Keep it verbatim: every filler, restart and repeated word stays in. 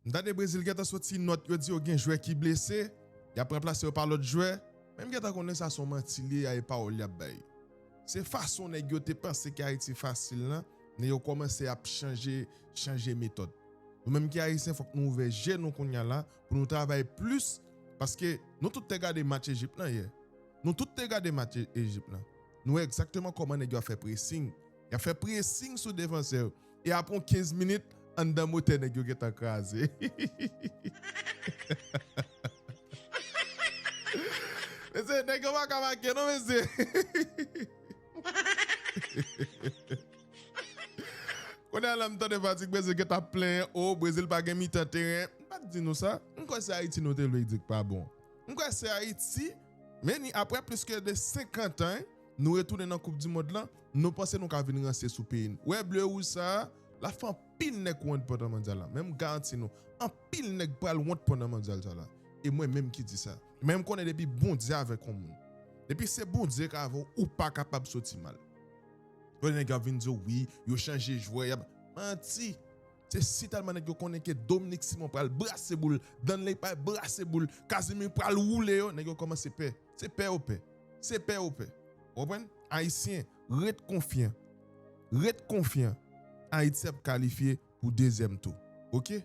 M tande Brezil gentan soti nòt, yo di yo gen jwè ki blese, y ap ranplase yo pa lòt jwè. Men m gentan konnen sa se yon manti li ye, a e pawòl y ap bay. Se fason nèg yo te panse ke Ayiti fasil lan, nèg yo kòmanse ap chanje, chanje metòd. Nou menm ki Ayisyen, fòk nou ouvè je nou kounye a la pou nou travay plis, paske nou tout te gade match Ejip lan yè. Nou tout te gade match Ejip lan. Nou wè egzakteman kòman nèg yo ap fè presing. Y ap fè presing sou defansè yo. E apre yon kenz minit, anndan motè nèg yo gentan kraze. Mesye, nèg yo pa ka make non, mesye. Kounye a la, m tande fatig Brezil gentan ap plenyen, o, Brezil pa gen mitan teren. M pa t di nou sa. M kwè se Ayiti nou te vle di k pa bon. M kwè se Ayiti, men ni apre plis ke de senkant an, nou retounen nan Koup di Mond lan, nou panse nou ka vin ranse sou peyi n. Wè ble wouj sa a, l ap fè anpil nèg wont pandan mondyal la. Men m garanti nou, anpil nèg pral wont pandan mondyal sa la. E mwen menm ki di sa. Men m konnen depi Bondye avèk yon moun. Depi se Bondye k avè w, ou pa kapab soti mal. Yo nèg yo ap vin di w, wi, yo chanje jwè, y ap manti. Se si tèlman nèg yo konnen ke Dominique Simon pral brase boul, Danley pral brase boul, Casemiro pral woule yo, nèg yo kòmanse pè. Se pè yo pè. Se pè yo pè. Ou konprann? Ayisyen, ret konfyan. Ret konfyan. Ayiti ap kalifye pou dezyèm tou. Oke?